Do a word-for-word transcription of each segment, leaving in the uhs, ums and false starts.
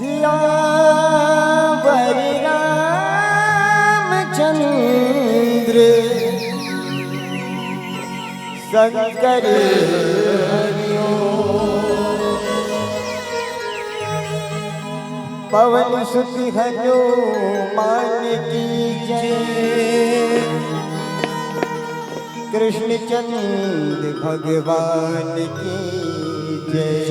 सियावर रामचंद्र शंकर हरिओ। पवन सुत हनुमान की जय। कृष्णचंद भगवान की जय।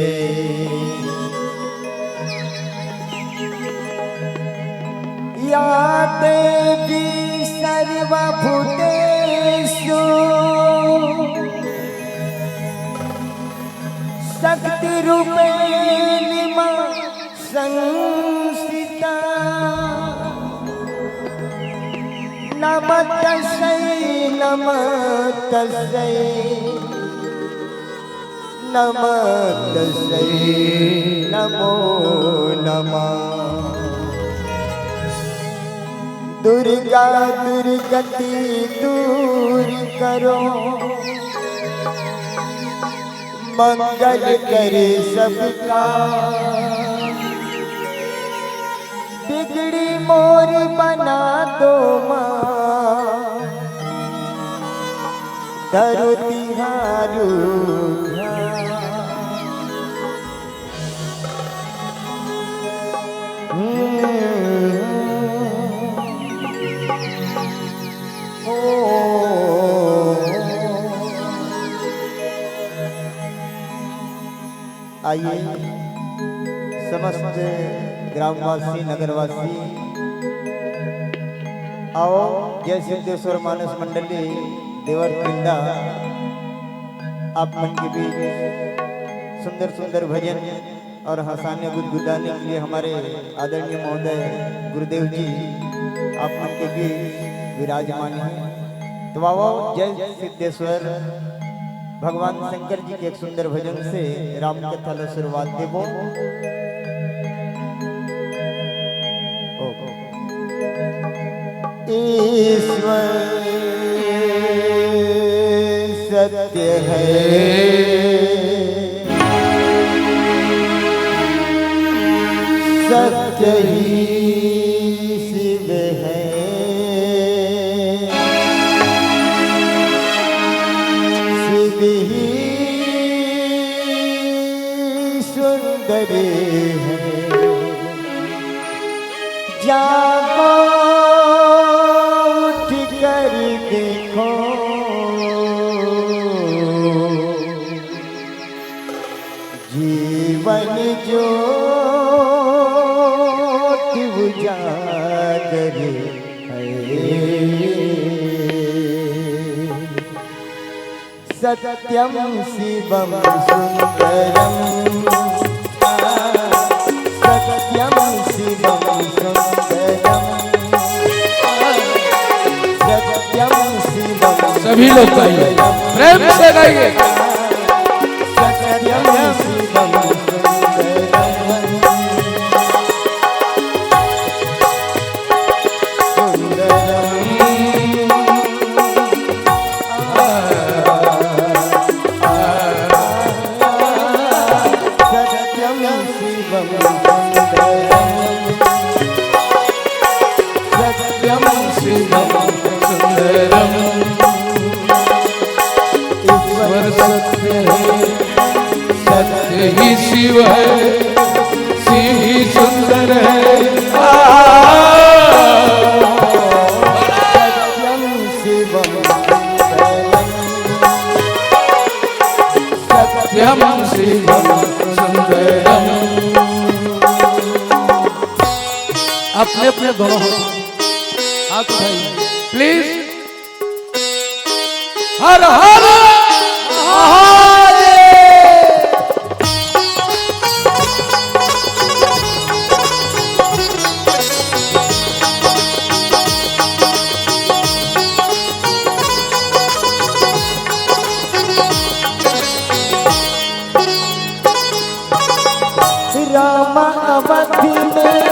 या देवी सर्वभूतेषु शक्तिरूपेण मां संस्थिता। नमः तस्यै, नमः तस्यै, नमः तस्यै, नमो नमः। दुर्गा दुर्गति दूर करो, मंगल करे सबका। बिगड़ी मोरी बना दो माँ, धरो तिहारू। आइए, समस्त ग्रामवासी, नगरवासी, आओ, जय सिद्धेश्वर मानस मंडली, देवर पिंडा, आप मन के बीच सुंदर सुंदर भजन और हंसाने गुदगुदाने के लिए हमारे आदरणीय महोदय गुरुदेव जी आप मन के बीच विराजमान हैं। तो आओ, जय सिद्धेश्वर, भगवान शंकर जी के एक सुंदर भजन से राम कथा ला शुरुआत देबो। ओ। ईश्वर सत्य है, सत्य ही शिव है, शिव ही सुंदर है। जागो, उठ कर देखो, जीवन ज्योति उजागर है। सत्यम शिवम सुंदरम, सत्यम शिवम सुंदरम, सत्यम शिवम। सभी लोग गाइए, प्रेम से गाइए। सत्यम शिवम सुंदरम। सत्यम शिवम सुंदरम। ईश्वर सत्य है, सत्य ही शिव है, शिव ही सुंदर है। आ, सत्यम शिवम सुंदरम। सत्यम शिवम सुंदरम। अपने अपने दोनों हाथ, हाथ उठाइए प्लीज। हर हर महादेव। राम अवध में,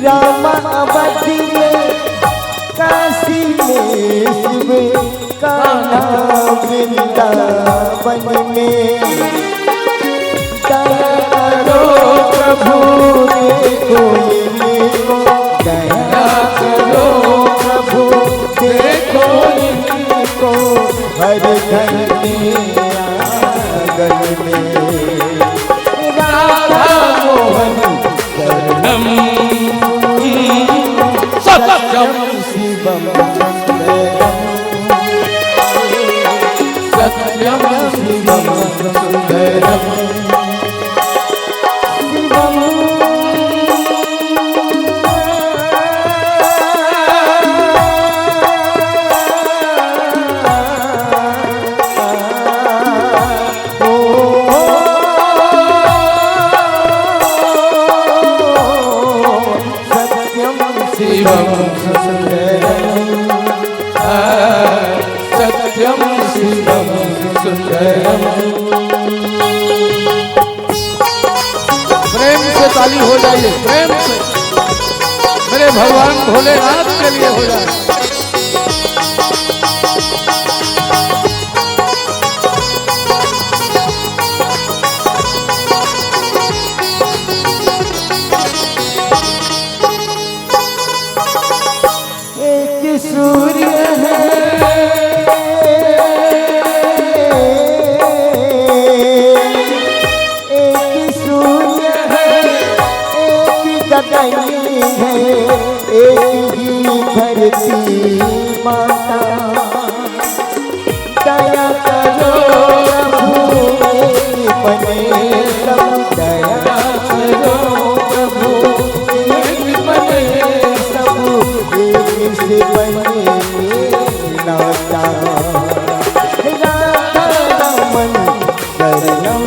राम अवध में, काशी में शिव, कान्हा वृंदावन में। दया करो प्रभु, देखो इनको, दया करो प्रभु, देखो इनको, हर घर में, आंगन में, राधा मोहन शरणम। सत्यम शिवम सुंदरम। सत्यम शिवम सुंदरम। शिवम। ओ, सत्यम शिवम सुंदरम। आ, सत्यम शिवम सुंदरम। प्रेम से ताली हो जाइए, प्रेम से मेरे भगवान भोलेनाथ के लिए हो जाए। एक सूर्य है, एक सूर्य है, एक गगन है, एक ही धरती माता। दया करो प्रभु, एक बने सब। दया करो प्रभु, एक बने सब। एक से बने नाता। राधा रमन शरणम।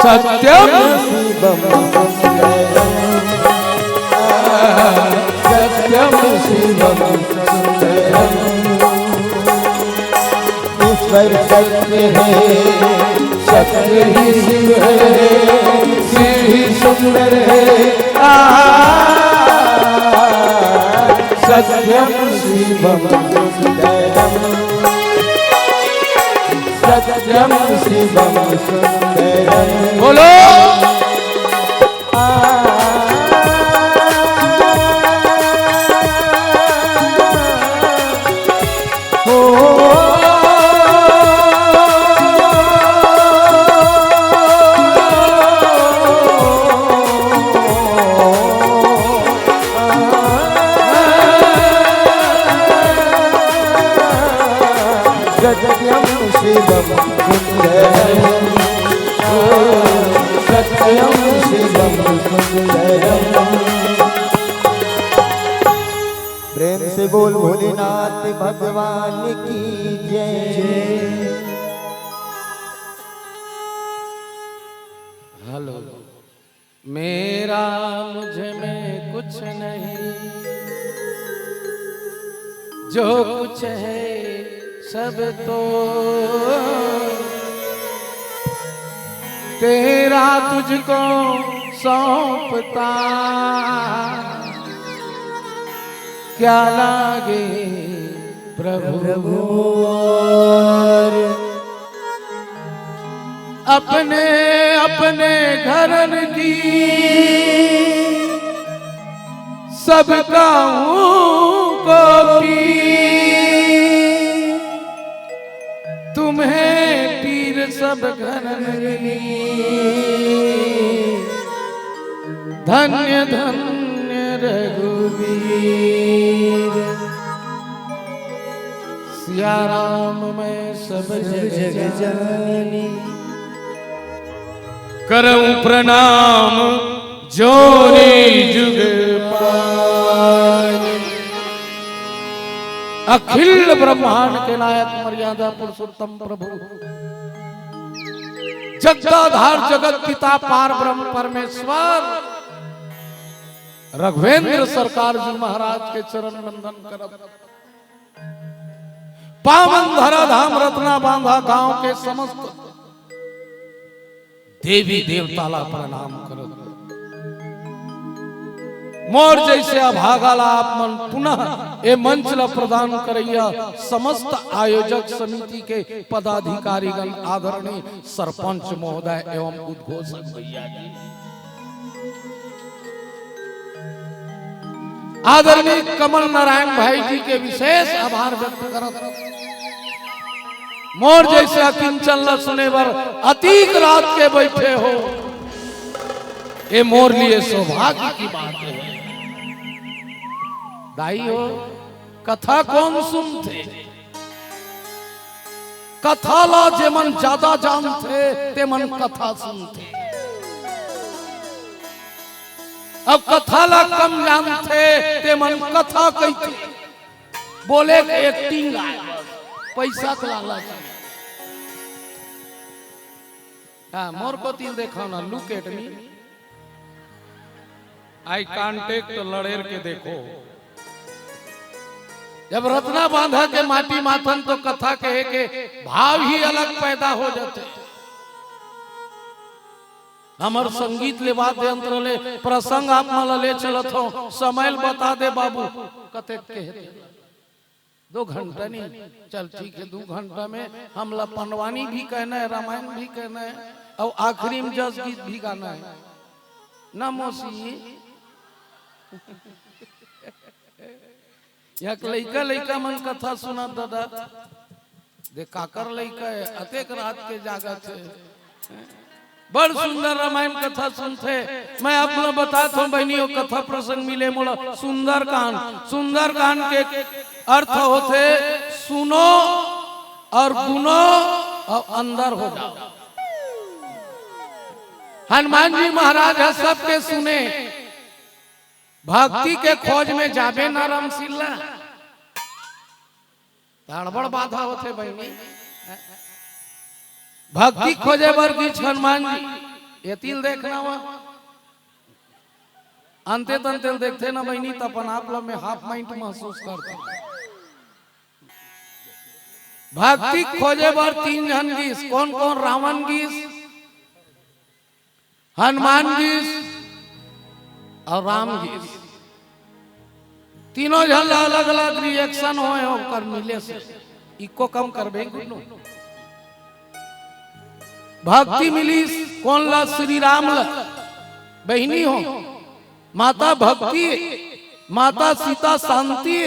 सत्यम शिवम सुंदरम। सत्यम शिवम सुंदरम। ईश्वर सत्य है, सत्य ही शिव है, शिव ही सुंदर है। आ, सत्यम शिवम सुंदरम। सत्यम शिवम सुंदरम। बोलो। सत्यम शिवम सुंदरम। सत्यम शिवम सुंदरम। प्रेम से बोल भोलेनाथ भगवान की जय। हेलो। मेरा मुझ में कुछ नहीं, जो कुछ है सब तो तेरा, तुझको सौंपता। क्या लागे प्रभु मोर। अपने अपने घरन की सब कहूँ को पीर। तुम्हें पीर सब घरन की, धन्य धन्य रघुवीर। सिया राम मैं सब जग जानी, करऊं प्रणाम जोरी जुग पानी। अखिल ब्रह्मांड के नायक मर्यादा पुरुषोत्तम प्रभु, जगताधार जगत पिता पार ब्रह्म परमेश्वर रघुवेंद्र सरकार जी महाराज के चरण वंदन करत, पावन धरा धाम रतना बांधा गांव के समस्त देवी देवता ला प्रणाम करत, मोर जैसे अभागा ला आप मन पुनः ए मंच ला प्रदान करैया समस्त आयोजक समिति के पदाधिकारीगण, आदरणीय सरपंच महोदय एवं उद्घोषक भैया जी, आदरणीय कमल नारायण भाई जी के विशेष आभार व्यक्त करत, मोर जैसे अकिंचन ला सुने बर अतीक रात के बैठे हो, ये मोर लिए सौभाग्य की बात है। दाई हो, कथा कौन सुनथे? कथा ला जेमन ज्यादा जानथे, तेमन कथा सुनथे। अब कथा ला कम जानथे, तेमन कथा कहिथे। बोले के एक्टिंग आय, पैसा के लालच में। हाँ, मोर कोति देखो ना, look at me। Eye contact लड़ेर के देखो। जब रतना बांधा के माटी माथन तो कथा कहे के भाव ही अलग पैदा हो जाथे। हमर संगीत ले वाद्य यंत्र ले प्रसंग आप मन ला ले चलत हो, समय ल बता दे बाबू, कतेक के हे? दो घंटा नहीं, चल ठीक है, दो घंटा में हमला पंडवानी भी कहना है, रामायण भी कहना है, और आखिरी में जस गीत भी गाना है ना मौसी। एक लइका लइका मन कथा सुनत दादा, दे काकर लइका है, अतेक रात के जागत है। बड़ सुंदर रामायण कथा सुनथे। मैं आप ला बतात हूँ बहिनी, वो कथा प्रसंग मिले मोला। सुंदरकांड, सुंदरकांड के अर्थ होथे सुनो और गुनो और अंदर हो जाओ। हनुमान जी महाराज ह सबके सुने, भक्ति के खोज में जाबे ना रामसिल्ला। त अड़बड़ बाधा होथे बहिनी। भक्ति खोजे बर गीच हनुमान जी, एती ल देखना वा। अंते तंते ल देखथे ना बहिनी, त अपन आप ला में हाफ माइंड महसूस करथे। भक्ति खोजे बर तीन झन गीस, कौन कौन? रावण गीस, हनुमान गीस और राम गीस। तीनों झन ला अलग-अलग रिएक्शन होय ओकर मिले से। इको कम करबे गुन्नू। भक्ति मिलिस कोन ला? श्री राम ला। बहिनी हो, माता भक्ति, माता सीता शांति,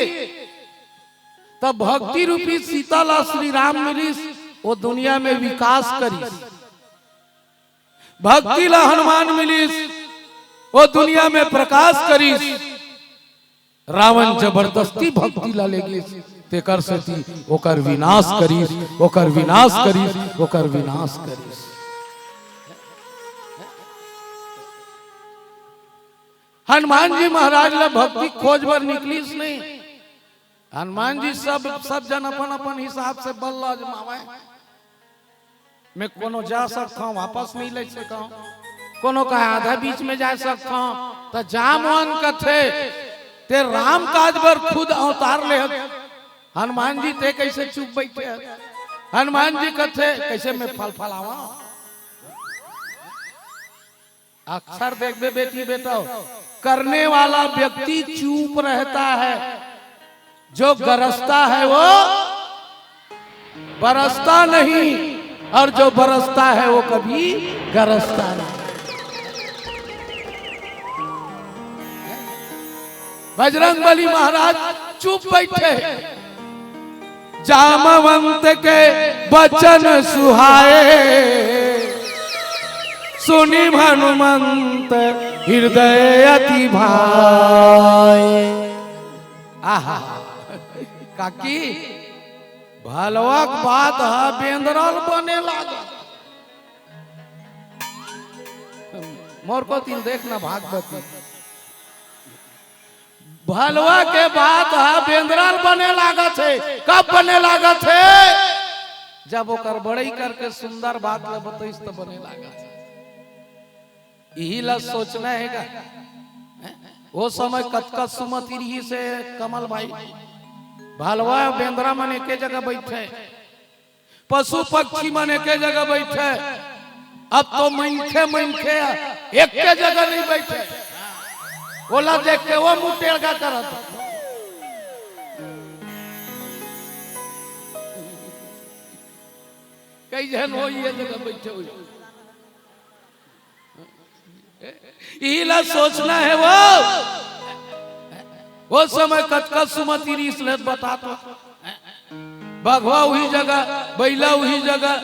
त भक्ति रूपी सीता ला श्री राम मिलिस, वो दुनिया में विकास करिस। भक्ति ला हनुमान मिलिस, वो दुनिया में प्रकाश करिस। रावण जबरदस्ती भक्ति ला ले गिस, तेकर सेती ओकर विनाश करिस, ओकर विनाश करिस, ओकर विनाश करिस। हनुमान जी महाराज ला भक्ति खोज बर निकलिस नहीं। हनुमान जी सब, सब जन अपन अपन हिसाब से बल ला आजमावय। मैं कोनो जा सकथंव, वापस नहीं ले सकंव, कोनो का आधा बीच में जा सकथंव, त जा मोहन कथे, ते राम काज बर खुद अवतार ले हस। हनुमान जी ते कैसे चुप बैठे हस? हनुमान जी कथे, कैसे मैं फल फलावा? अक्सर देखबे बेटी बेटा, करने वाला व्यक्ति चुप रहता है, जो गरजता है वो बरसता नहीं, और जो बरसता है वो कभी गरजता नहीं। बजरंग बली महाराज चुप बैठे। जामवंत के बचन सुहाए, सुनि हनुमंत हृदय अति भाए। आहा, काकी, भलवा के बात ह बेंदरा ल बने लागत। मोर कोतिन देखना भागवती। भलवा के बात ह बेंदरा ल बने लागत हे। कब बने लागत हे? जब ओकर बड़ई करके सुंदर बात ल बतइस त बने लागत हे। इही ला सोचना हे गा। हैं? वो समय कतका सुमति रिहिस हे कमल भाई। भलवा बेंदरा मन एके जगह बैठे, पशु पक्षी मन एके जगह बैठे। अब तो मनखे, मनखे एके जगह नहीं बैठे। ओला देख के वो मुंह टेढ़ा करत। कई झन हो ये जगह बैठे हुए। इही ला सोचना हे वो। वो समय कतका सुमति रिहिस ले बता तो। बघवा उही जगह, बइला उही जगह।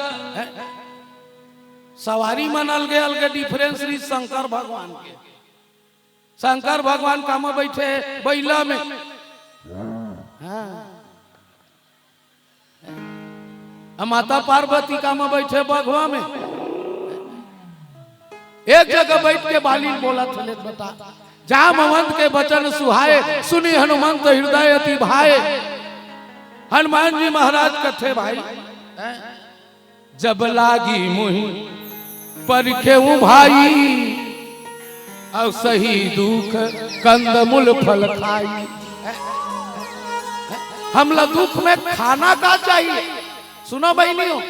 सवारी मन अलगे अलगे difference रिहिस शंकर भगवान के। शंकर भगवान कामा बैठे? बइला में। हाँ। अब माता पार्वती कामा बैठे? बघवा में। एक जगह बैठ के बाली बोलत हले, बता। जामवंत के बचन सुहाए, सुनि हनुमंत हृदय अति भाए। हनुमान जी महाराज कथे भाई, जब लागी मुहि परिखेउ भाई, अउ सही दुख कंद मूल फल खाई। हमला दुख में खाना का चाहिए? सुनो बहिनियों,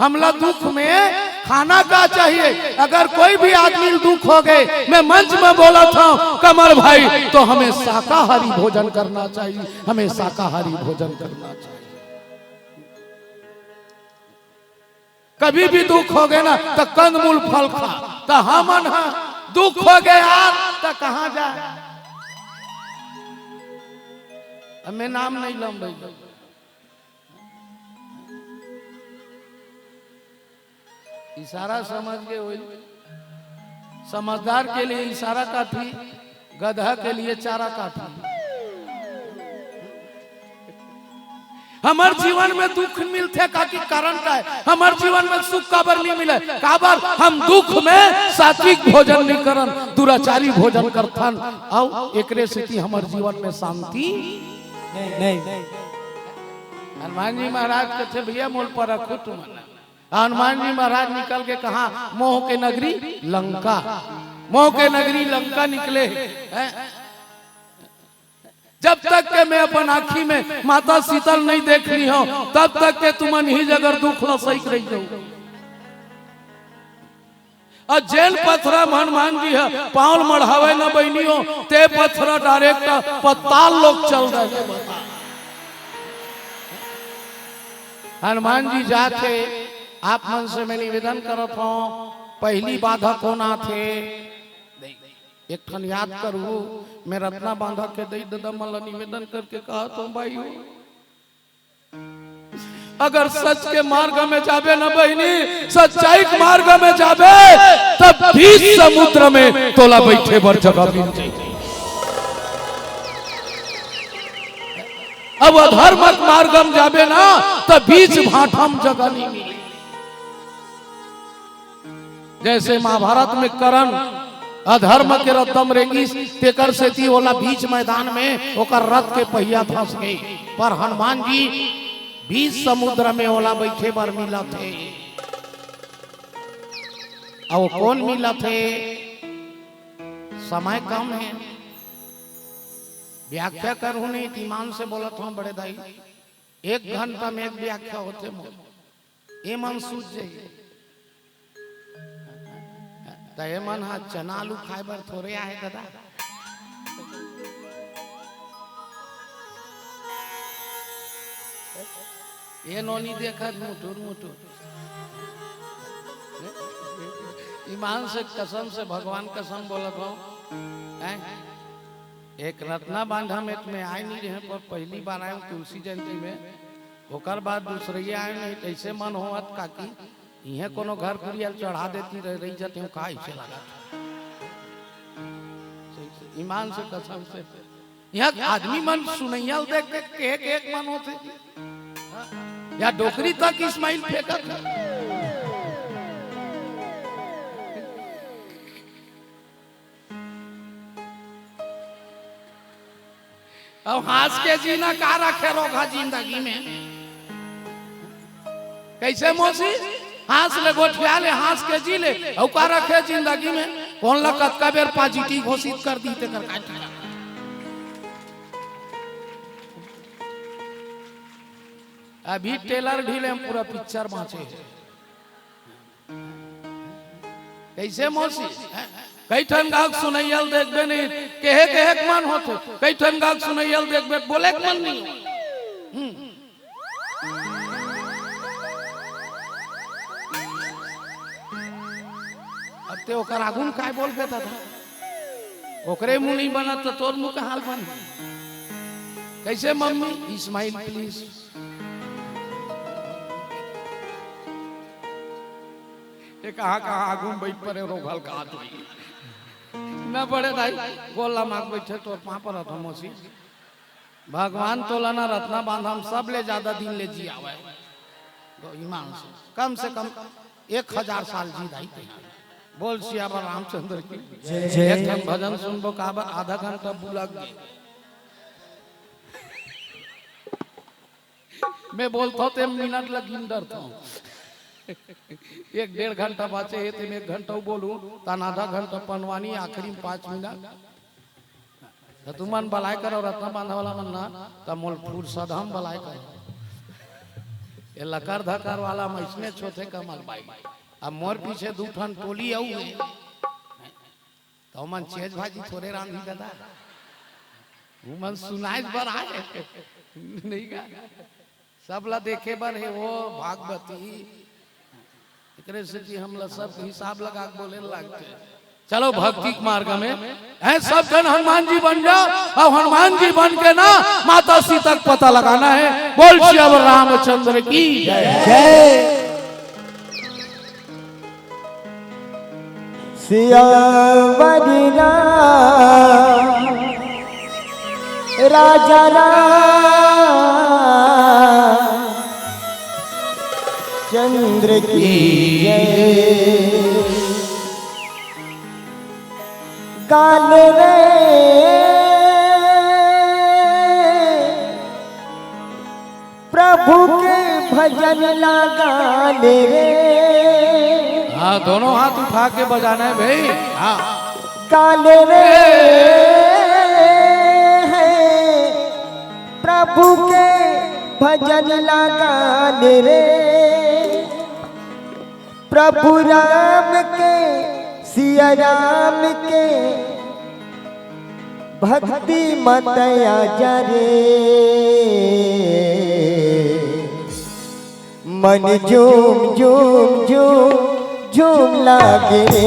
हमला दुख में खाना का चाहिए? अगर कोई भी आदमी दुख हो गए, मैं मंच में बोलत हूँ कमल भाई, तो हमें शाकाहारी भोजन करना चाहिए, हमें शाकाहारी भोजन करना चाहिए। कभी भी दुख हो गए ना, तो कंदमूल फल खा। तो हमन ह दुख हो गए यार, तो कहाँ जाए? अब मैं नाम नहीं लम भाई। इशारा समझ के होई। समझदार के लिए इशारा काफी, गधा के लिए चारा काफी। हमर जीवन में दुख मिलथे का, कि कारण का है? हमर जीवन में सुख काबर नहीं मिले? काबर हम दुख में सात्विक भोजन नहीं करन, दुराचारी भोजन करथन, अउ एकरे सेती हमर जीवन में शांति नहीं। हनुमान जी महाराज कथे, भैया मोल परखो तुमन। हनुमान जी महाराज निकल के कहाँ? मोह के नगरी लंका। मोह के नगरी लंका निकले हैं। जब तक के मैं अपन आँखी में माता सीता ल नहीं देख ली हूँ, तब तक के तुमन ही जगह दुख ल सहिक रही जाऊ। अउ जेन पथरा म हनुमान जी ह पाँव ल मढ़ावे न बहिनी हो, ते पथरा direct पताल लोक चल दे। हनुमान जी जाथे, आप मन से मैं निवेदन करत हूँ, पहली बाधा कौन आथे? एक ठन याद करू, मैं रत्ना बांधा के दई ददा मन ला निवेदन करके कहा तो भाई हो, अगर सच के मार्ग में जाबे ना बहिनी, सच्चाई के मार्ग में जाबे, तब बीच समुद्र में तोला बैठे बर जगह मिल जाई। अब अधर्म के मार्ग में जाबे ना, तब बीच भाटा में जगह नहीं मिले। जैसे महाभारत में कर्ण अधर्म के रद्दा म रेंगिस, तेकर सेती ओला बीच मैदान में ओकर रथ के पहिया धस गे। पर हनुमान जी बीच समुद्र में ओला बैठे बर मिलत हे। अउ कौन मिलत हे? समय कम हे, व्याख्या करहूं नहीं, ईमान से बोलत हूं बड़े दाई, एक घंटा में एक व्याख्या होथे मोर। ए मन सूझ जाई। त ए मन ह चना आलू खाए बर थोरे आए ददा। ये नोनी देखत मुटुर मुटुर। ईमान से, कसम से, भगवान कसम बोलत हूँ, हैं? एक रत्ना बांधा में तो मैं आए नहीं रहे, पर पहली बार आए हूँ तुलसी जयंती में। ओकर बाद दूसरे आए नहीं, कैसे मन होवत काकी, इहें कोनो घर कुरिया चढ़ा देती रह, रही जाते हूँ, का इसे लगा? ईमान से, कसम से, यहाँ आदमी मन सुनैया ल देख के केहे केहे के मन होथे। या डोकरी तक स्माइल फेंकत हे। अब हंस के जीना का रखे रोगहा जिंदगी में? कैसे मौसी? हंस ले, गोठिया ले, हंस के जी ले, अउ का रखे जिंदगी में? कोन ला कतका बेर पॉजिटिव घोषित कर दी, तेकर का ठिकाना? अभी ट्रेलर ढीले में पूरा पिक्चर बांचे हे। कैसे मौसी? कई ठन गाँव सुनैया ल देखबे नहीं, केहे केहे के मन होथे, कई ठन गाँव सुनैया ल देखबे, बोले के मन नहीं। हम्म। अब ते ओकर आगू में काय बोल देता था? ओकरे मुंह नहीं बनत तो तोर मुंह का हाल बन। कैसे मम्मी? Smile please. ये कहाँ कहाँ आगू में बैठ परे रोगहा ल का हाथ होई। न बड़े दाई, गोला मांग बैठे, तोर पाँव परत हंव मौसी। भगवान तोला ना रत्ना बांधा में सबले ज्यादा दिन ले जियावय। तो ईमान से, कम से कम एक हजार साल जी दाई। बोल सियावर रामचंद्र की। जय। एक ठन भजन सुनबो, काबर आधा घंटा बुलक गे। मैं बोलथंव ते मिनट ल गिन डरथंव। एक डेढ़ घंटा बांचे हे, तेमे एक घंटा बोलूं, तहां आधा घंटा पनवानी, आखिरी में पाँच मिनट। त तुमन बलाय करो, रत्ना बांधा वाला मन ना, त मोल फुरसत हम बलाय करो। ये लकर धकर वाला में इसने छोथे कमल बाई। अब मोर पीछे दू ठन टोली अउ हे। त ओमन चेज भाजी थोरे रांधी दादा, ओमन सुनाए बर आए, नहीं का? सब ला देखे बर हे वो भागवती। एकरे से कि हमला सब हिसाब लगा के बोले लगथे। चलो भक्ति के मार्ग में, हैं, सब जन हनुमान जी बन जाओ, अउ हनुमान जी बन के ना माता सीता का पता लगाना हे। बोल सियावर रामचंद्र की जय। जय। सियावर राम, राजा राम चंद्र की जय। गाल रे प्रभु के भजन ला गाल रे। हाँ, दोनों हाथ उठा के बजाना है भाई। हाँ। गाल रे है प्रभु के भजन ला गाल रे। प्रभु राम के, सिया राम के भक्ति म दया जरे। मन झूम झूम झूम झूम लागे रे।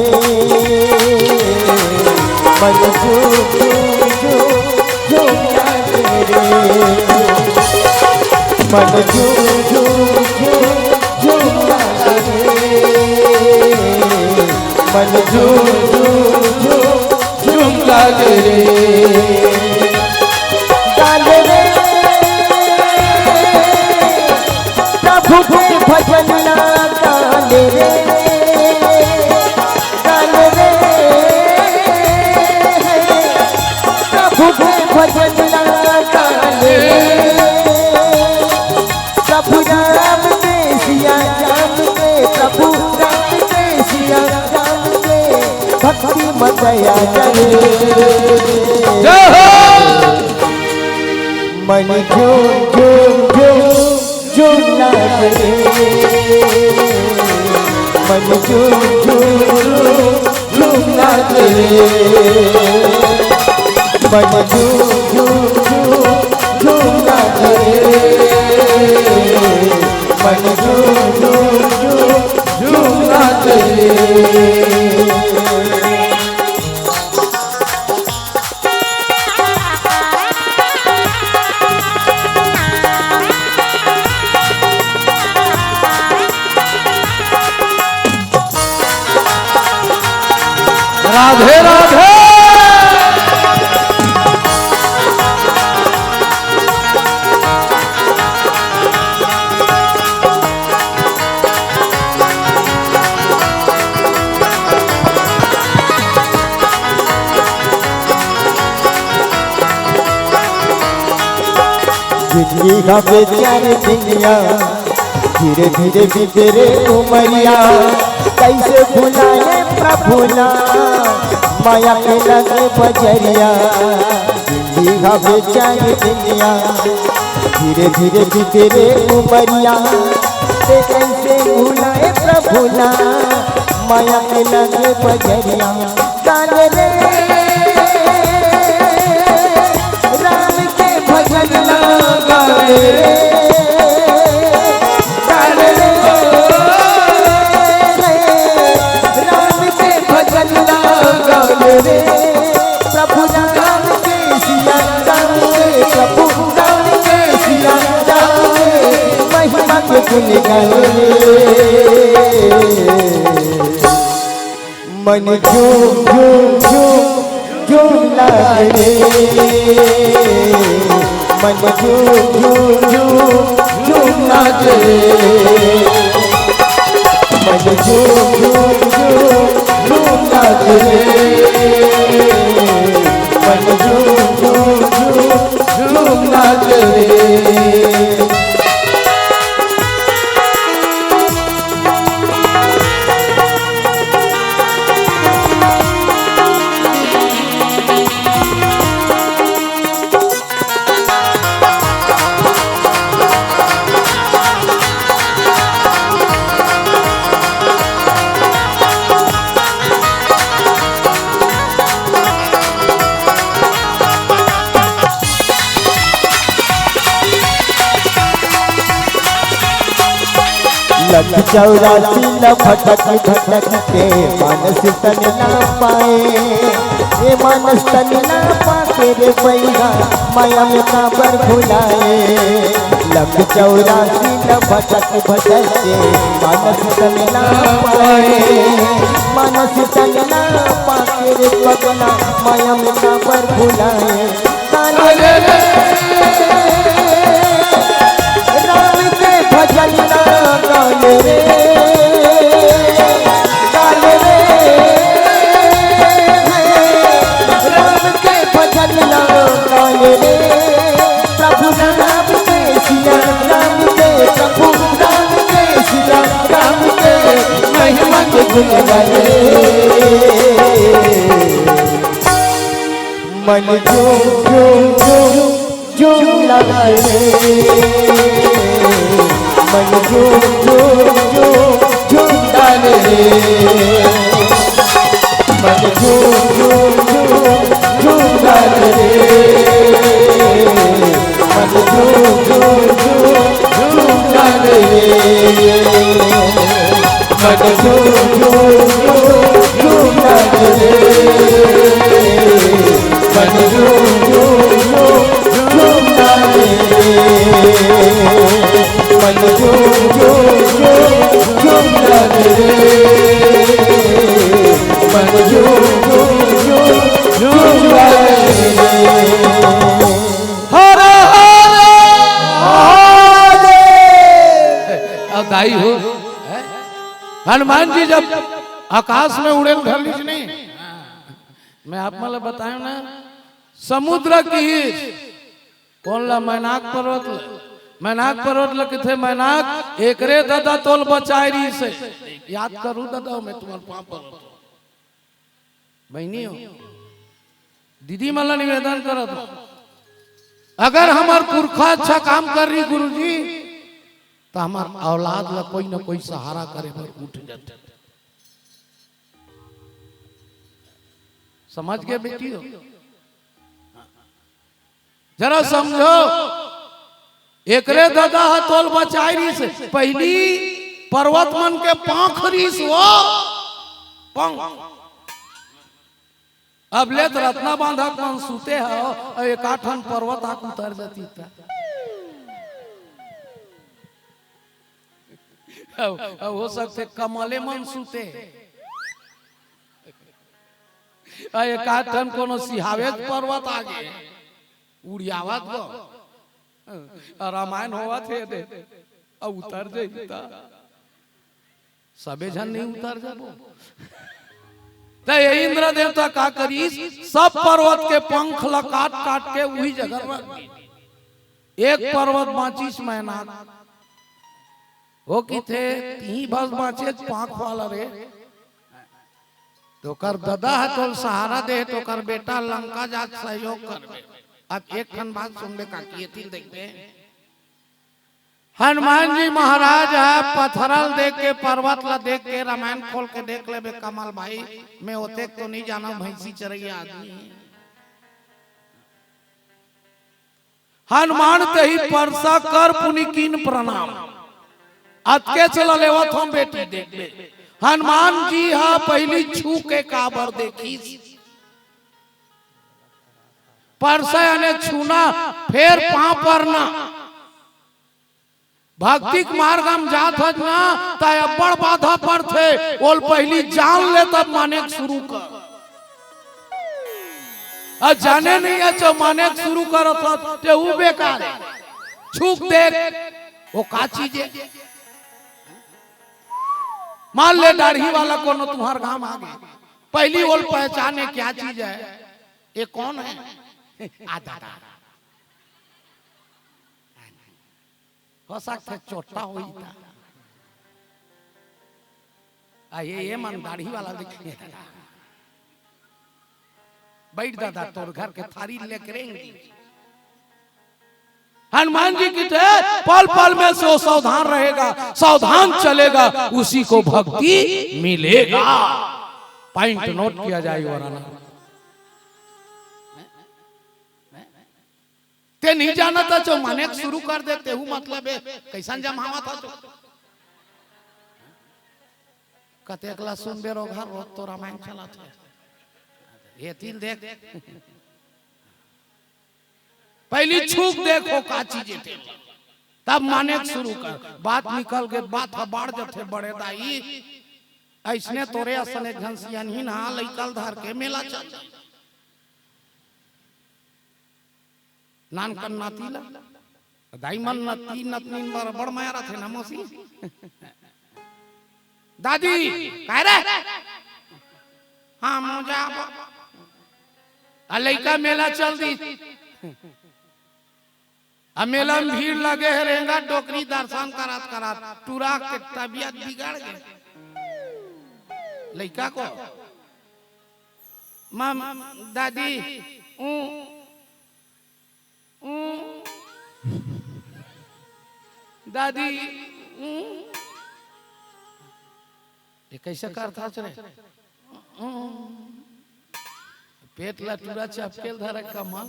मन झूम झूम झूम झूम लागे रे। मन झूम झूम झूम झूम लागे रे। मन झूम झूम झूम झूम लागे रे। गाल रे प्रभु के भजन ला गाल रे। गाल रे प्रभु के भजन ला गाल रे। प्रभु राम के, सिया राम के, प्रभु राम के, सिया राम के भक्ति म दया जरे। जय हो। मन झूम झूम झूम झूम लागे रे। मन झूम झूम झूम झूम लागे रे। मन झूम झूम झूम झूम लागे रे। झूम, झूम, झूम, झूम नाच रे। राधे राधे। जिंदगी का बेचारे दुनिया, धीरे धीरे बीते रे उमरिया। कैसे भुलाए प्रभु ना, माया के लगे बजरिया। जिंदगी का बेचारे दुनिया, धीरे धीरे बीते रे उमरिया। ते कैसे भुलाए प्रभु ना, माया के लगे बजरिया। गान रे, राम के भजन ला गान रे, गान रे, राम के भजन ला गान रे। प्रभु राम के सिया, राम के प्रभु, राम के सिया, राम के महिमा के गुण गान रे। मन झूम झूम झूम झूम नाच रे, मन झूम झूम झूम झूम नाच रे, मन झूम झूम झूम झूम नाच रे, मन झूम झूम झूम झूम नाच रे। लख चौरासी ल भटक भटक के मानस तन ना पाए, ए मानस तन ना पाके रे पैगा माया में काबर भुलाए। लख चौरासी ल भटक भटक के मानस तन ना पाए, मानस तन ना पाके रे पगला माया में काबर भुलाए। अरे रे, राम के भजन ना गान रे, गान रे, राम के भजन ना गान रे। प्रभु राम के सिया, राम के प्रभु, राम के सिया, राम के महिमा के गुण गान रे। मन झूम झूम झूम झूम नाच रे, मन झूम झूम झूम झूम नाच रे, मन झूम झूम झूम झूम नाच रे, मन झूम झूम झूम झूम नाच रे। मन झूम झूम झूम झूम नाच रे, मन झूम झूम झूम झूम नाच रे, मन झूम झूम झूम झूम नाच रे, मन झूम झूम झूम झूम नाच रे। हर हर महादेव। अब दाई हो, हनुमान जी जब आकाश में उड़ेल धर लीस नहीं, मैं आप मन ल बताएंव ना, समुद्र की कोन ला? मैनाक पर्वत ल। मैनाक पर्वत ल किथे मैनाक, एकरे ददा तोल बचाए रहिस हे। याद करू ददा, मैं तुम्हार पाँव परत हूँ। बहिनी हो, दीदी मन ला निवेदन करत हूँ, अगर हमर पुरखा अच्छा काम कर रही गुरुजी, त हमर औलाद ला कोई न कोई सहारा करे बर उठ जाथे। समझ गए बेटी हो? जरा समझो, एकरे ददा ह तोल बचाय रिस, पहिली पर्वत मन के पांख रिस वो पंख। अब ले त रत्ना बांधक मन सुते ह, अउ एकाठन पर्वत आके उतर जाती त। अब, अब हो सकथे कमले मन सुते। अउ एकाठन कोनो सिहावेच पर्वत आगे, उड़ियावत गो। अउ रामायण होवत हे दे, अउ उतर जाही त। सबे झन नहीं उतर जाबो। त ये इंद्र देवता का करिस, सब पर्वत के पंख ला काट काट के उही जगह रख दिस। एक पर्वत बांचिस मैनाक। वो किथे, तिही बस बांचे पांख वाला रे। त ओकर ददा ह तोल सहारा दे, त ओकर बेटा लंका जात सहयोग करबे। अब एक ठन बात सुनबे काकी, एती ल देखबे। हनुमान जी महाराज ह पथरा ल देख के, पर्वत ला देख के, रामायण खोल के देख लेबे कमल भाई, मैं ओतेक तो नहीं जानव, भैंसी चरइया आदमी। हनुमान तही परसा कर पुनि कीन प्रणाम। अतकेच ल लेवत हंव बेटी, देखबे। हनुमान जी ह पहिली छू के काबर देखिस? परसा याने छूना, फेर पांव परना। भक्ति के मार्ग म जात हस ना, त अब्बड़ बाधा पड़थे, ओल पहिली जान ले तब माने के शुरू कर। अउ जाने नहीं हस त माने के शुरू करत हस, त ऊ बेकार हे। छू के देख, वो का चीज हे? मान ले दाढ़ी वाला कोनो तुम्हार गांव आगे, पहिली ओल पहचाने क्या चीज हे, ये कौन हे? आ दादा। हो सकथे चोट्टा होही त। आ ये, ये मन दाढ़ी वाला दिखे। बैठ दादा, तोर घर के थारी लेके रेंग दी। हनुमान जी किथे, पल पल में से वो सावधान रहेगा, सावधान चलेगा, उसी को भक्ति मिलेगा। पॉइंट नोट किया जाए, वरना ते नहीं जानत हस, माने के शुरू कर दे, तेहू मतलब हे, कइसन जमावत हस? कतेक ला सुनबे रोगहा, रोज तो रामायण चलत हे। एती ल देख, पहिली छू के देख वो का चीज हे, तब माने के शुरू कर। बात निकल गे, बात ह बाढ़ जथे बड़े दाई। अइसने तोरे असन एक झन सियनहिन हा लइका ल धर के मेला चल। नानकन नाती ला। दाई मन नाती नतनीन बरोबर मया रथे ना मौसी। दादी, काय रे? हाँ, मोजा। आ लइका मेला चल दी। आ मेला में भीड़ लगे हे, रेंगा डोकरी दर्शन करत करत टूरा के तबियत बिगड़ गे। लइका को, मम, दादी, ऊ, ऊ, दादी, ऊ। ये कइसे करत हस रे? पेट ला टूरा चपकेल धरे कमल।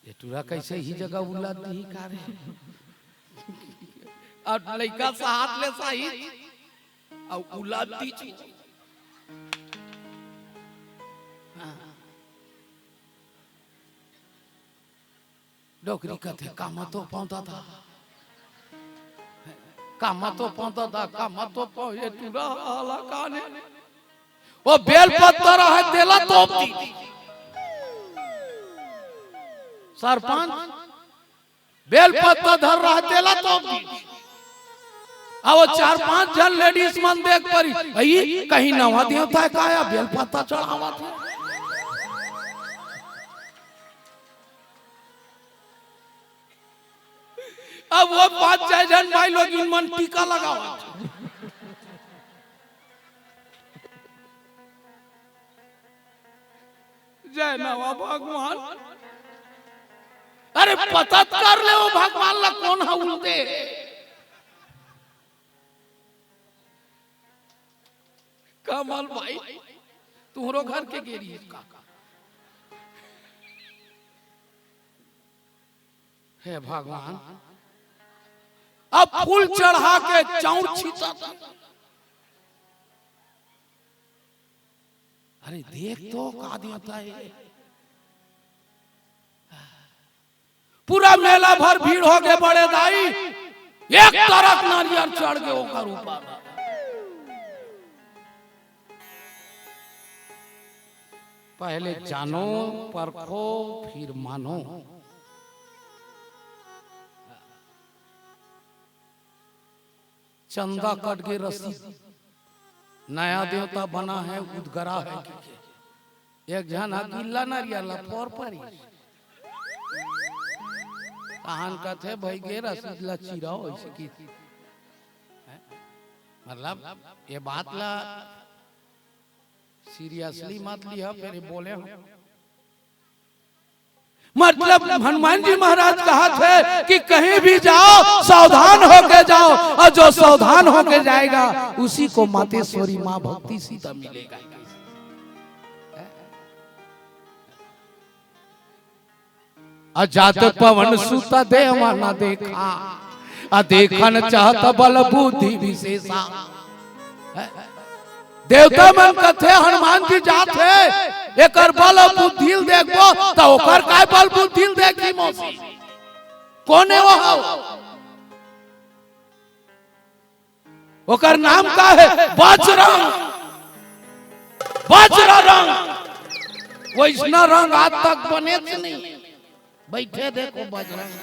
ये टूरा कइसे ही जगह उलात दिही का रे? अउ लइका सहात ले सही, अउ उलात दी। हाँ। डोकरी कथे, "कामा तो पाँव दादा, कामा तो पाँव दादा, कामा तो पाँव।" ये टूरा आला काने, वो बेल पत्ता रहे, तेला तोप दी। सरपंच, बेल पत्ता धर रहे, तेला तोप दी। अब वो चार पांच झन लेडीज मन देख परी, "अई, कहीं नवा देवता हे का या बेल पत्ता चढ़ावत हे?" अब वो पांच छह झन माई लोगिन मन टीका लगावत। जय नवा भगवान। अरे पता त कर ले वो भगवान ला कोन हा उलदे। कमल भाई, तुहरो घर के गेरी हे का? हे भगवान, अब फूल चढ़ा के चाउर छींटत। अरे देख तो का देवता हे। पूरा मेला भर भीड़ हो गे बड़े दाई, एक तरफ नारियल चढ़ गे ओकर ऊपर। पहले जानो, परखो, फिर मानो। चंदा कट गे रसीद, नया देवता बना है, उदगरा है कि एक झन ह गिल्ला नरिया ला फोर परी। तहन कथे, "भई गे रसीद ला चिरा होइस कि।" मतलब, ये बात ला seriously मत लिहा, फिर ये बोले हम। मतलब, हनुमान जी महाराज कहा थे कि कहीं भी जाओ, सावधान होके जाओ, और जो सावधान होके जाएगा, उसी को मातेश्वरी माँ भक्ति सीता मिलेगा। अजात पवन सुत देवा न देखा, अ देखन चाहत बल बुद्धि विशेषा। देवता मन कथे हनुमान जी जात हे, एकर बल अउ बुद्धि ल देखबो, त ओकर काय बल बुद्धि ल देखी मौसी? कोन हे वो? ओकर नाम का हे? बजरंग, बजरा रंग। वैसना रंग आज तक बनेच नहीं। बैठे देखो बजरंग,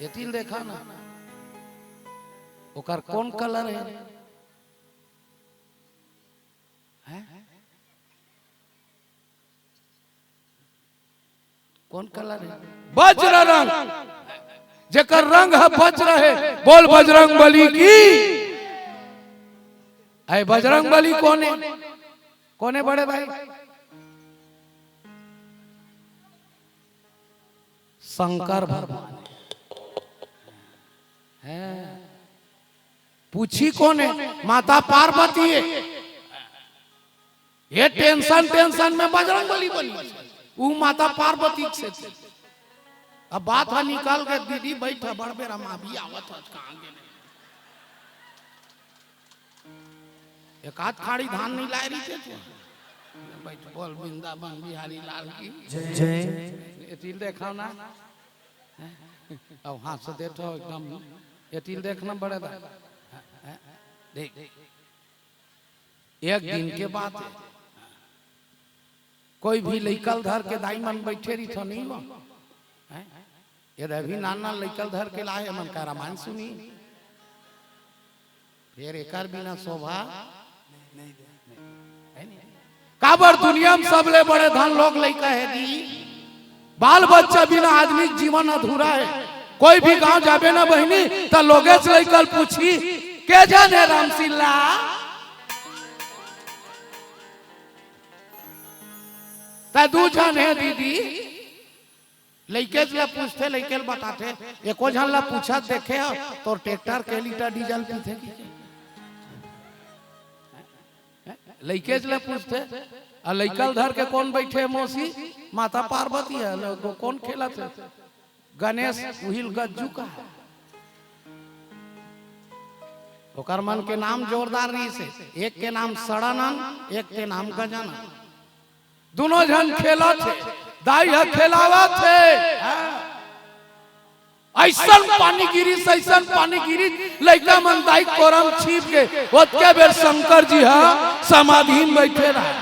एती ल देखा ना, ओकर कोन colour हे? हैं? कोन colour हे? बजरा रंग। जेकर रंग ह बजरा हे, बोल बजरंग बली की। अय बजरंग बली कोन हे? कोन हे बड़े भाई? शंकर भगवान हे। पूछी कोन हे? माता पार्वती हे। ये tension, tension में बजरंग बली बनी। ऊ माता पार्वती के सेती। अब बात ह निकल गे, दीदी बैठ, बड़ बेरा माँ भी आवत ह, कहाँ गे? एक आध खाड़ी धान नहीं लाए रहिते तू। बैठ, बोल वृंदावन बिहारी लाल की। जय। एती ल देखा ना। अब हाथ से देखो एकदम, एती ल देखना बड़े दा। देख, एक दिन के बात हे, कोई भी लइका ल धर के दाई मन बैठे रहिथो नहीं हो, हैं? ये अभी नान नान लइका ल धर के लाए, मन का रामायण सुनी, फिर एकर बिना शोभा हे नहीं। काबर दुनिया में सबले बड़े धन लोग लइका हे जी। बाल बच्चा बिना आदमी के जीवन अधूरा हे। कोई भी गांव जाबे ना बहिनी, त लोगेच लइका ल पूछी, "के झन हे रामसिल्ला?" त दू झन हे दीदी। लइकेच ल पूछथे, लइके ल बताथे। एको झन ल पूछत देखे हो, तोर tractor के लीटर डीजल पीथे कि? लइकेच ल पूछथे। अ लइका ल धर के कोन बैठे हे मौसी? माता पार्वती हे। ल-, को-, कोन खेलत हे? गणेश, उही ल गज्जू कहा। ओकर मन के नाम जोरदार रहिस हे। एक के नाम सड़ानन, एक के नाम गजानन। दुनों झन खेलत हे, दाई ह खेलावत हे। हाँ। अइसन पानी गिरिस, अइसन पानी गिरिस, लइका मन दाई कोरा म छिप गे। ओतके बेर शंकर जी ह समाधि म बइठे रहय।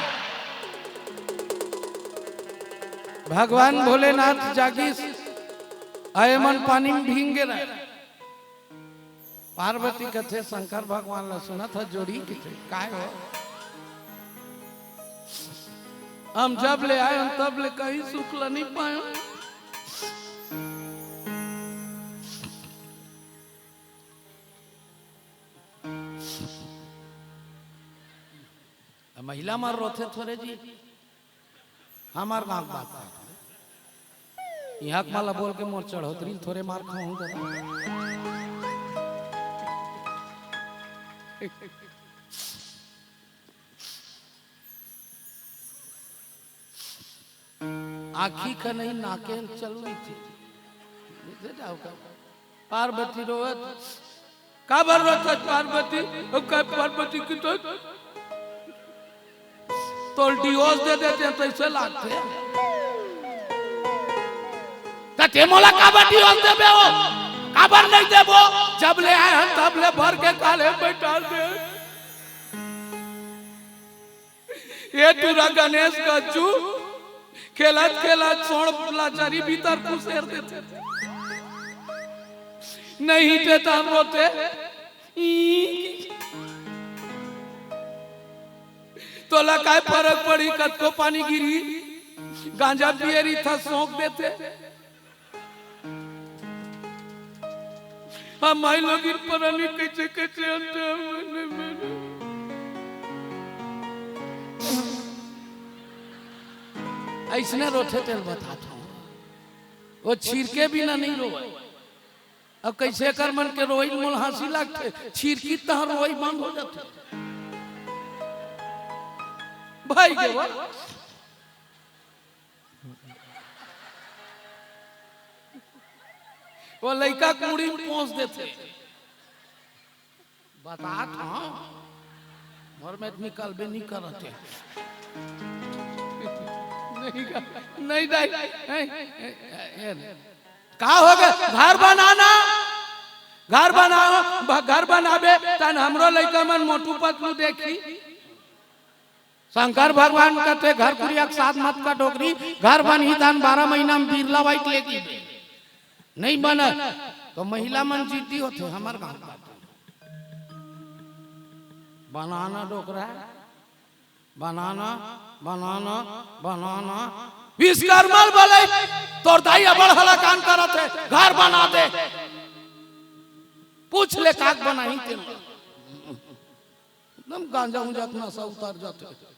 भगवान भोलेनाथ जागिस, अ एमन पानी म भींग गे रहय। पार्वती कथे शंकर भगवान ला, "सुनत ह जोड़ी?" कथे, "काय हो?" "हम जब ले आए हन, तब ले कहीं सुख ल नहीं पाए हन।" महिला मन रोथे थोरे जी, हमर गांव के बात करत हंव। इहां के मन ला बोल के मोर चढ़ोतरी ल थोरे मार खाहूं दादा। आंखी खनई नाके ल चल रही थी। कइसे जाव का? पार्वती रोवत, "काबर रोवत हस पार्वती?" अब का पार्वती की तो तोल divorce दे देते हैं, तो ऐसे लागते हैं। त ते मोला काबर divorce देबे हो? काबर नहीं देबो? जब ले आए हन, तब ले भर के काले बैठा दे। ये टूरा गणेश गज्जू खेलत खेलत सोड़ लाचारी भीतर कुसेर देथे। नहीं ते तहन रोते। ई। तोला काय फरक पड़ी, कतको पानी गिरी, गांजा पिए रहिथा, सोंक देथे। हम माई लोगिन परानी कइसे कइसे अंत। अइसने रोथे तेल बतात हूँ, वो छिरके बिना नहीं रोवय। अब कइसे कर मन के रोई मोल हंसी लागथे, छिरकी तह रोई बंद हो जाथे। भाई के वो वो लइका के मुड़ी में पोंछ देथे। बतात हूँ, मोर में निकलबे नहीं करत हे। नहीं का, नहीं दाई, नहीं, ए, ए, ए, का हो गे? घर बनाना, घर बनाओ, ब-, घर बनाबे, तन हमरो लइका मन मोटू पतलू देखी। शंकर भगवान कथे, "घर कुरिया के साथ मत का डोकरी, घर बनही तहन बारह महीना में बिरला वाइट लेगी।" नहीं बने तो महिला मन जिद्दी होथे, हमर गांव का। बनाना डोकरा, बनाना, बनाना, बनाना। विश्वकर्मा बोले, "तोर दाई अबड़ हलाकान करत हे, घर बना दे।" पूछ ले काक बनाही तेला। एकदम गांजा उंजा के नशा उतर जाथे।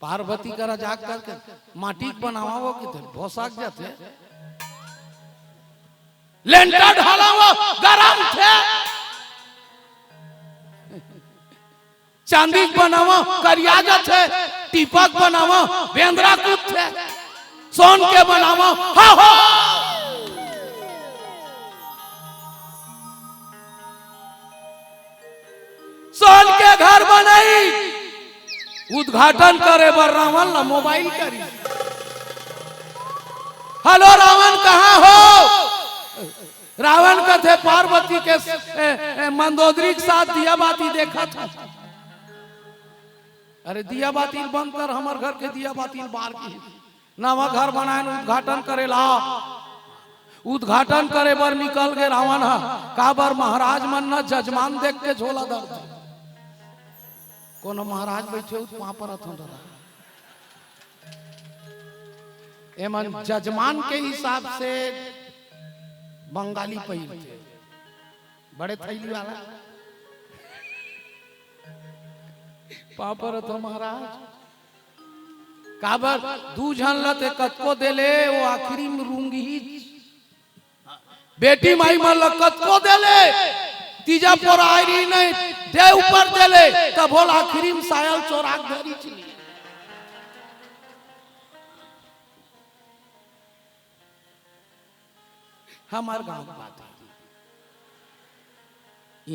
पार्वती करा जाग करके माटी के बनावा वो किथे भोसाक जाथे। लेंटर ढाला वो गरम थे। चांदी के बनावा करिया जाथे, टीपक बनावा बेंदरा कूदथे, सोन के बनावा, हा, हा। सोन के घर बनाई, उद्घाटन करे बर रावण ला मोबाइल करी। "हेलो रावण, कहाँ हो?" रावण कथे, "पार्वती के, ए, ए, मंदोदरी के साथ दिया बाती देखत हूँ।" "अरे दिया बाती बंद कर, हमर घर के दिया बाती बार की। नवा घर बनाए न उद्घाटन करे ला।" उद्घाटन करे बर निकल गे रावण ह। काबर महाराज मन न जजमान देख के झोला धरथे। कोनो महाराज बैठे हो तो पाँव परत हो दादा। एमन जजमान के हिसाब से बंगाली पहिरथे। बड़े थैली वाला। पाँव परत हो महाराज। काबर दू झन ल ते कतको देले, वो आखिरी में रूंगही। बेटी माई मन ल कतको देले, तीजा पोरा आय रही नहीं, दे ऊपर देले, तब बोल आखिरी में सायल चोराक धरी चली। हमर गांव के बात हे,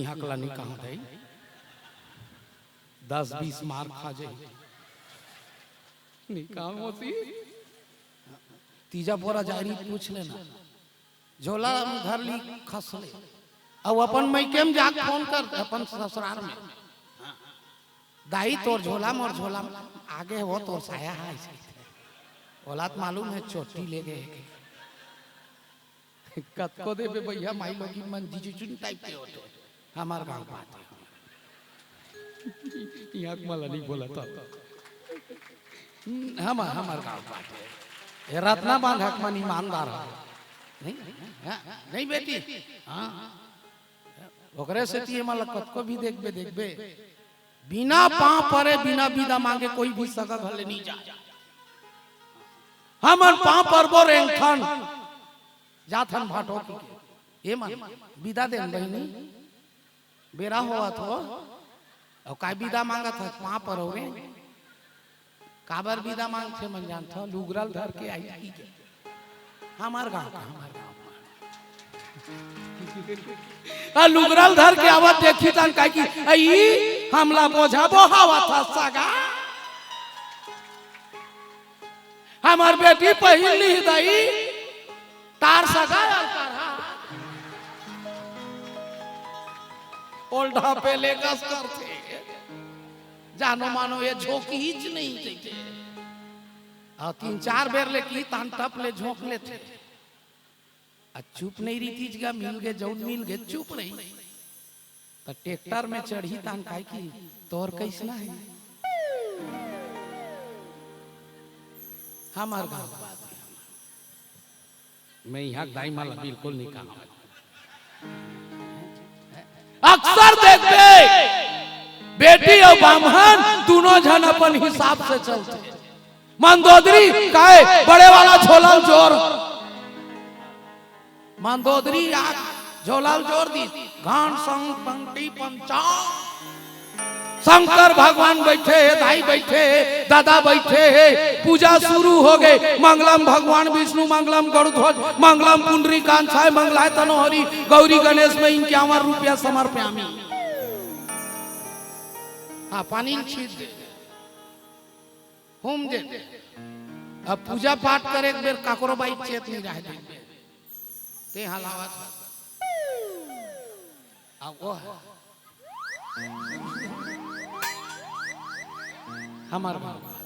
इहाँ कला नहीं कहा दे, दस बीस मार खा जाई, नहीं कहा होती। तीजा पोरा जाय रही पूछ लेना, झोला में धर ली खसले, अउ अपन मइके में जाके फोन कर अपन ससुरार में, "दाई तोर झोला मोर झोला में आगे हो, तोर साया है।" ओला त मालूम है चोटी ले गए हे। कतको देबे भैया, माई लोगिन मन जीजू चुन टाइप के होथे। हमर गांव बात हे। इहाँ के मला नहीं बोला था। हम, हमर गांव बात हे। ये रत्ना बांधक मन ईमानदार हे। नहीं, हाँ, नहीं बेटी, हाँ। ओकरे सेती ये मला कतको भी देखबे, देखबे। बिना पाँव परे, बिना बिदा मांगे कोई भी सगा घर ले नहीं जाय। हमन पाँव परबो रेंगथन, जाथन भाटो की के। ए मन, बिदा देन बहिनी, बेरा होवत हो, अउ काय बिदा मांगत हस, पाँव परव रे। काबर बिदा मांगथे मन जानथव? लुगरा ल धर के आही कि गे? हमर गांव का, हमर गांव का। आ लुगरा ल धर के आवत देखही तहान कही कि, "अई, हमला बोझा बोहावत हस सगा? हमर बेटी पहिर लिही दाई, तार सगा अलकर हा।" ओल्डा पे ले कस करथे। जानो मानो ये झोंकहीच नहीं कहिथे। अउ तीन चार बेर ले कही तहान टप ले झोंक लेथे। आ चुप नहीं रहितिस गा, मिल गे, जउन मिल गे, चुप रही। त ट्रैक्टर में चढ़ही तहान कही कि, "तोर कइसना हे?" हमर गांव बात हे। मैं इहां के दाई मन ला बिल्कुल नहीं कहा। अक्सर देखबे, बेटी अउ बाम्हन दूनों झन अपन हिसाब से चलथे। मंदोदरी काय बड़े वाला झोला ल जोर, मंदोदरी आ झोला ल जोर दिस, घन संग पंक्ति पंचांग। शंकर भगवान बइठे हे, दाई बइठे हे, ददा बइठे हे, पूजा शुरू हो गे। मंगलम भगवान विष्णु, मंगलम गरुड़ध्वज, मंगलम पुंडरीकाक्षाय, मंगलाय तनोहरि, गौरी गणेश में इक्यावन रुपया समर्पयामी। हाँ, पानी ल छीट दे। होम दे। अब पूजा पाठ करे के बेर काकरो बाई चेत नहीं रहे दे। ते हलावत ह। अब वो है। हमार बात है।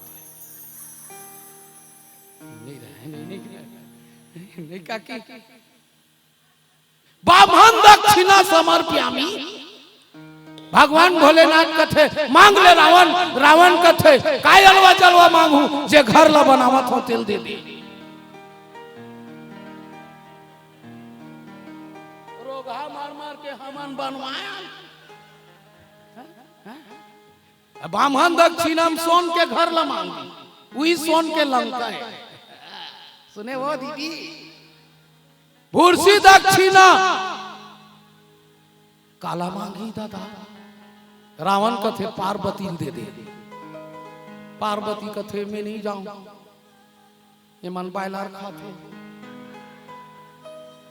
नहीं रहे, नहीं, नहीं रहे। नहीं काकी। बाम्हन दक्षिणा समर्पयामी। भगवान भोलेनाथ कथे, "मांग ले रावण।" रावण कथे, "काय अलवा जलवा मांगहूं, जे घर ला बनावत हो तेल दे दे।" रोगहा मार मार के हमन बनवायन। बाम्हन दक्षिणा म सोन के घर ला मांगी, उही सोन के लंका हे। सुने वो दीदी, भूरसी दक्षिणा काला मांगी दादा? रावण कथे पार्वती ल दे दे। पार्वती कथे मैं नहीं जाऊं, ये मन बायलर खाथे,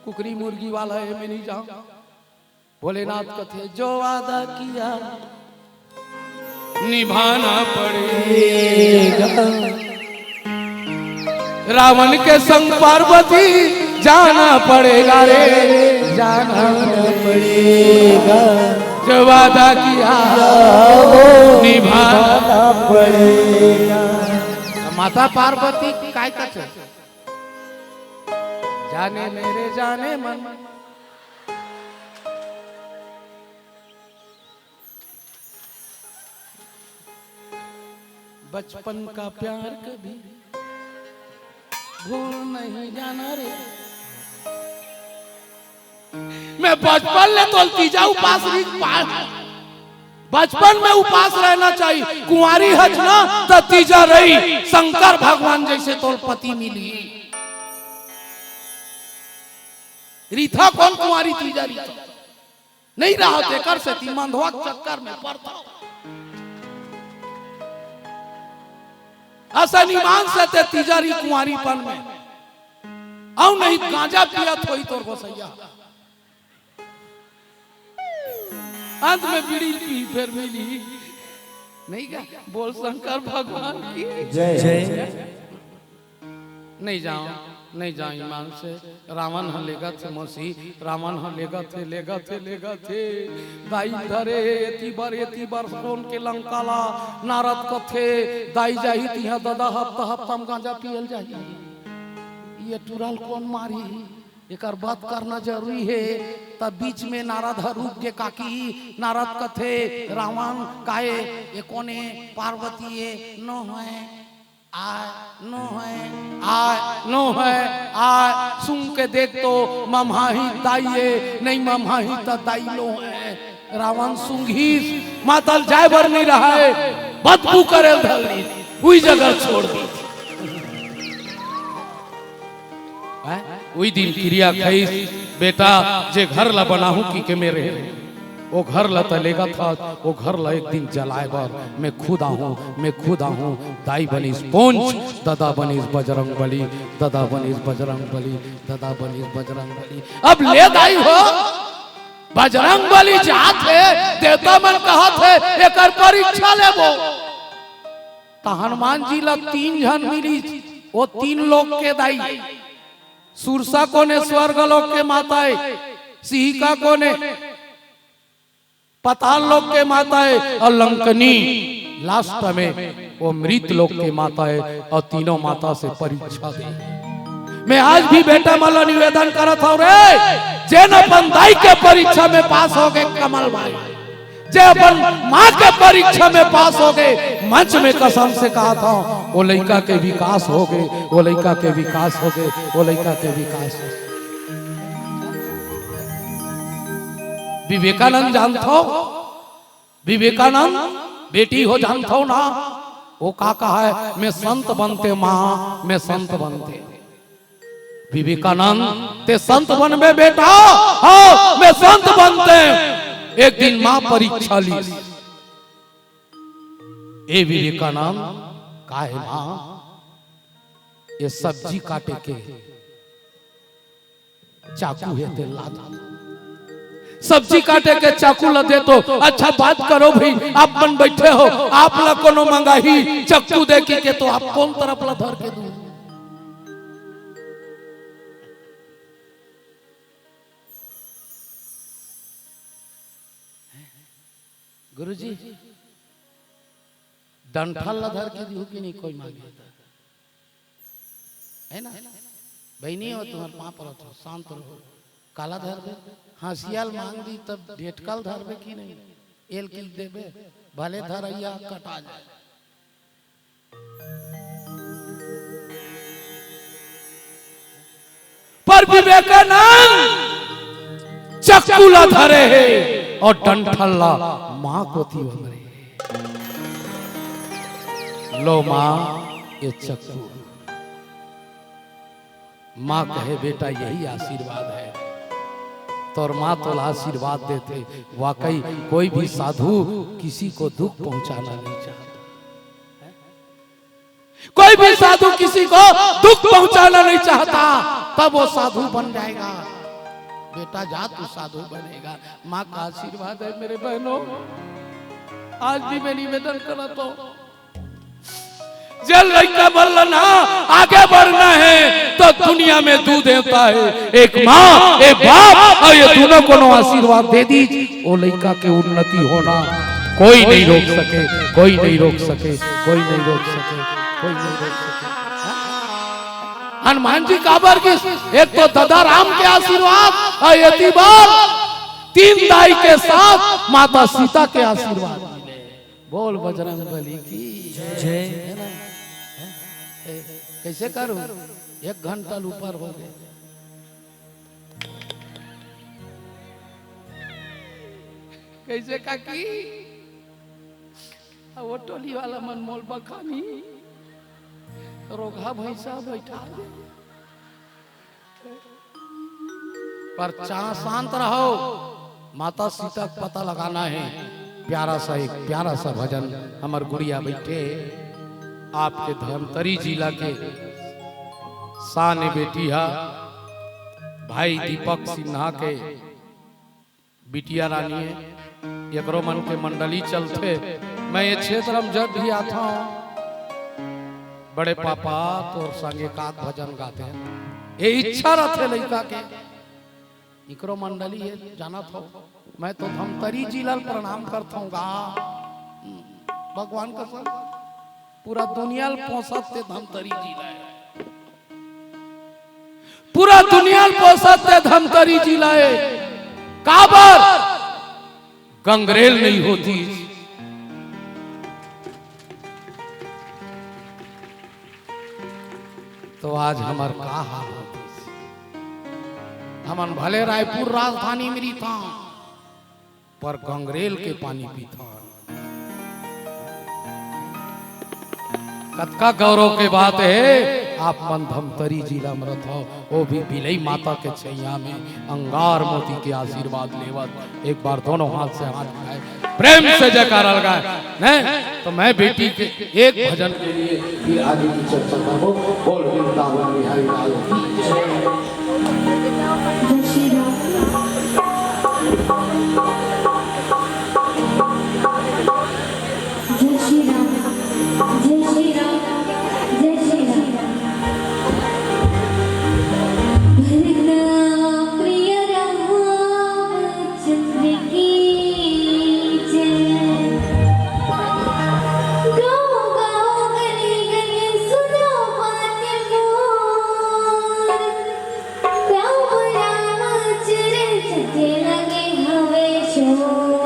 कुकरी मुर्गी वाला हे, मैं नहीं जाऊं। भोलेनाथ कथे जो वादा किया निभाना पड़ेगा। रावण के संग पार्वती जाना पड़ेगा रे, जाना पड़ेगा। जो वादा किया वो निभाना पड़ेगा। माता पार्वती काय कथे? जाने मेरे जाने मन। बचपन का प्यार कभी भूल नहीं जाना रे। मैं बचपन ले तोल तीजा उपास रही पाल। बचपन में उपास रहना चाहिए। कुंवारी हच ना त तीजा रही, शंकर भगवान जैसे तोल पति मिली। रीथा कौन कुंवारी तीजा रीथा? नहीं रहा, तेकर सेती मंधवा के चक्कर में पड़ता। असन ईमान से ते तीजा रही कुंवारीपन में। अउ नहीं गांजा पियत होई तोर गोसैया। अंत में बीड़ी पी फिर मिली। नहीं का? बोल शंकर भगवान की जय। जय। नहीं जाओ, नहीं जाओ ईमान से। रावण ह लेगत हे मौसी, रावण ह लेगत हे, लेगत हे, लेगत हे। दाई धरे हे, एती बर, एती बर सोन के लंका ला। नारद कथे, दाई जाही तिहां ददा हफ्ता हफ्ता म गांजा पियल जाही। ये टुरा ल कोन मारही? एकर बात करना जरूरी हे। तब बीच में नारद ह रुक गे काकी। नारद कथे, रावण काये, ए कोने पार्वती ए नो है। आय, नो है, आय, नो है, आय, सुंघ के देख तो ममहाही दाई ए, नहीं ममहाही त दाई नो है। रावण सुंघीस, मातल जाय बर नहीं रहा है, बदबू करे धरली, उही जगह छोड़ दी। हैं? उही दिन किरिया खईस, बेटा, जे घर ला बनाहूं कि के मेरे ओ घर ल त लेगत हस, ओ घर ल एक दिन जलाए बर मैं खुद आहूं, मैं खुद आहूं। दाई बनिस पूंछ, ददा बनिस बजरंग बली, ददा बनिस बजरंग बली, ददा बनिस बजरंग बली। अब ले दाई हो, बजरंग बली जात हे, देवता मन कहत हे, एकर परीक्षा लेबो। त हनुमान जी ला तीन झन मिलिस, ओ तीन लोक के दाई। सुरसा कोने स्वर्ग लोक के माता ए, सिहिका कोने पताल लोक के माता ए, अउ लंकनी last में ओ मृत लोक के माता ए, अउ तीनों माता से परीक्षा दे। मैं आज भी बेटा मन ला निवेदन करत हंव रे, जेन अपन दाई के परीक्षा में पास होगे कमल बाई, जे अपन माँ के परीक्षा में पास होगे, मंच में कसम से कहत हंव, ओ लइका के विकास होगे, ओ लइका के विकास होगे, ओ लइका के विकास होगे। विवेकानंद जानथव? विवेकानंद, बेटी हो जानथव ना? ओ का कहे, मैं संत बनतेंव माँ, मैं संत बनतेंव। विवेकानंद, तें संत बनबे बेटा? हव, मैं संत बनतेंव। एक दिन माँ परीक्षा लिस, ए विवेकानंद, का हे माँ? ए सब्जी काटे के चाकू हे, तेला ला दे। सब्जी काटे के चाकू ला दे तो। अच्छा बात करव भई, आप मन बइठे हव, आप ला कोनो मंगाही चाकू दे कहिके तो आप कोन तरफ ला धर के दूँ? गुरुजी, डंठल ला धर के दिहू कि नहीं कोई मांगे? हे ना? बहिनी हो, तुम्हर पाँव परत हंव, शांत रहो। काला धरबे? हंसिया ल मांग दिही तब डेटकल धरबे कि नहीं? एल किल देबे? भले धरइया कटा जाए। पर विवेकानंद चाकू ला धरे हे अउ डंठल ला माँ कोति ओंगरे। लो माँ, ए चाकू। माँ कहे, बेटा, यही आशीर्वाद है। तोर माँ तोला आशीर्वाद देथे। वाकई कोई भी साधु किसी को दुख पहुंचाना नहीं चाहता। कोई भी साधु किसी को दुख पहुंचाना नहीं चाहता, तब वो साधु बन जाएगा। बेटा जा, तू साधु बनेगा। माँ का आशीर्वाद है मेरे बहनों। आज भी मैं निवेदन करत हंव, जेन लइका मन ला ना आगे बढ़ना है तो दुनिया में दू देवता है, एक माँ, एक बाप, अउ ये दूनों कोनो आशीर्वाद दे दीस, ओ लइका के उन्नति होना कोई नहीं रोक सके, कोई नहीं रोक सके, कोई नहीं रोक सके, कोई नहीं रोक सके। हनुमान जी काबर गिस? एक तो ददा राम के आशीर्वाद अउ एती बर तीन दाई के साथ माता सीता के आशीर्वाद। बोल बजरंग बली की जय। है ना? ए, कैसे करूं? एक घंटा ल ऊपर होगे। कैसे काकी? अब वो टोली वाला मन मोला बखानी, रोगहा भैंसा बैठा दे। पर चा-, शांत रहो, माता सीता के पता लगाना है। प्यारा सा, एक प्यारा सा भजन, हमर गुड़िया बइठे हे, आपके धमतरी जिला के शान बेटी हा, भाई दीपक सिन्हा के बिटिया रानी हे, एकरो मन के मंडली चलथे। मैं ये क्षेत्र म जब भी आथंव, बड़े पापा तोर संग एकाध भजन गातेंव, ये इच्छा रथे लइका के। इकरो मंडली हे, जानत हव, मैं तो धमतरी जिला ल प्रणाम करथंव गा। भगवान कसम, पूरा दुनिया ल पोसत ते धमतरी जिला हे। पूरा दुनिया ल पोसत ते धमतरी जिला हे। काबर? गंगरेल नहीं होतिस तो आज हमर का हाल होतिस? हमन भले रायपुर राजधानी म रहिथन, पर गंगरेल के पानी पीथन। कतका गौरव के बात हे। आप मन धमतरी जिला में रथव, वो भी बिलई माता के छैया में अंगार मोती के आशीर्वाद लेवत, एक बार दोनों हाथ से हाथ उठाए, प्रेम से जयकारा लगाए। नहीं तो मैं बेटी के एक भजन के लिए फिर आगे की चर्चा करबो। बोल वृंदावन बिहारी लाल की जय। जय श्री राम, जय श्री राम, जय श्री राम। भरना प्रिय रामचंद्र की जय। गाओ, गाओ, गली, गली सुनो बात मोर। राम राम चर्च के लगे हवे शोर।